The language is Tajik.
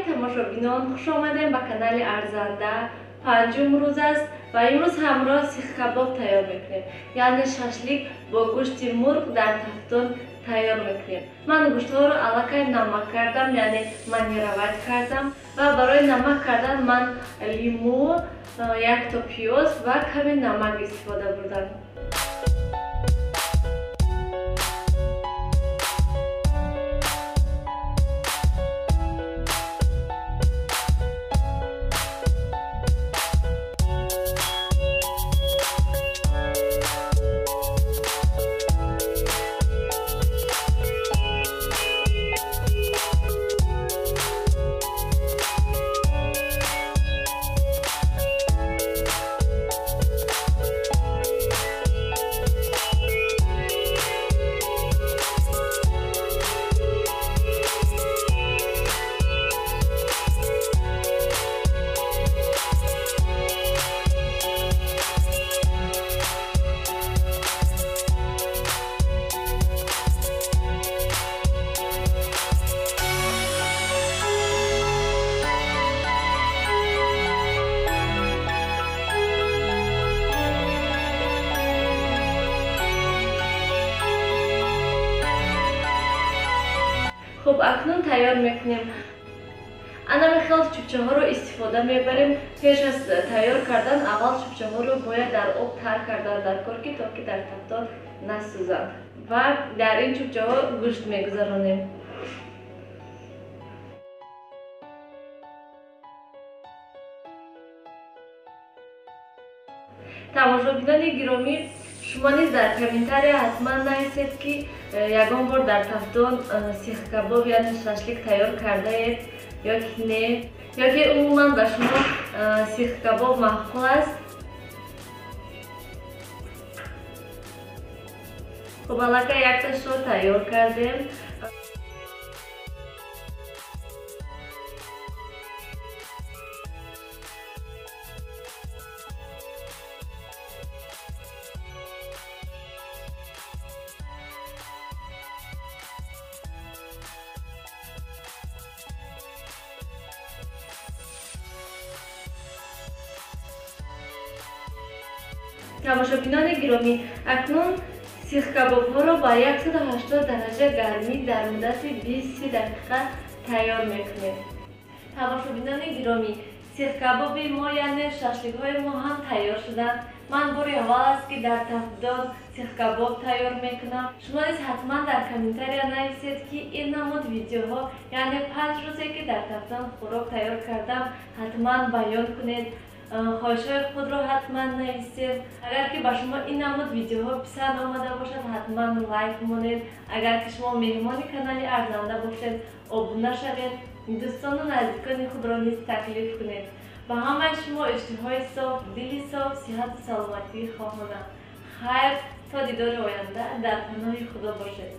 Тамошобинон, хуш омадем ба канали Арзанда. Панҷум рӯз аст ва имрӯз ҳамроҳ сихкабоб тайёр мекунем, яъне шашлик бо гӯшти мурғ дар тафтон тайёр мекунем. Ман гӯштҳоро аллакай намак кардам, яъне мариновать кардам ва барои намак кардан ман лимӯ, якто пиёз ва каме намак истифода бурдам. Хуб, акнун тайёр мекунем. Ана михел чӯбчаҳоро истифода мебарем. Пеш аз тайёр кардан аввал чӯбчаҳоро бояд дар об тар кардан дар кор, ки то ки дар тафтон насӯзанд, ва дар ин чӯбчаҳо гӯшт мегузаронем. Тамошобинони гиромӣ, шумо низ дар комментария ҳатман нависед, ки ягон бор дар тафтон сихкабоб, яъне шашлик тайёр кардаед ё ки не, ё ки умуман ба шумо сихкабоб маъқул аст. Хуб, аллакай якташро тайёр кардем. Тамошобинони гиромӣ, акнун сихкабобҳоро ба 180 дараҷа гармӣ дар муддати 20 дақиқа тайёр мекунем. Тамошобинони гиромӣ, сихкабоби мо, яъне шашликҳои мо ҳам тайёр шуданд. Ман бори аввал аст, ки дар тафтон сихкабоб тайёр мекунам. Шумо низ ҳатман дар комментария нависед, ки ин намуд видеоҳо, яъне 5 рӯзе ки дар тафтон хӯрок тайёр кардам, ҳатман баён кунед. Хоҳишҳои худро ҳатман нависед. Агар ки ба шумо ин намуд видеоҳо писанд омада бошад, ҳатман лайк монед. Агар ки шумо меҳмони канали Арзанда бошед, обуна шавед. Дӯстону наздикони худро низ таклиф кунед. Ба ҳамаи шумо иштиҳои соф, дили соф, сиҳату саломатӣ хоҳонам. Хайр, то дидори оянда дар паноҳи Худо бошед.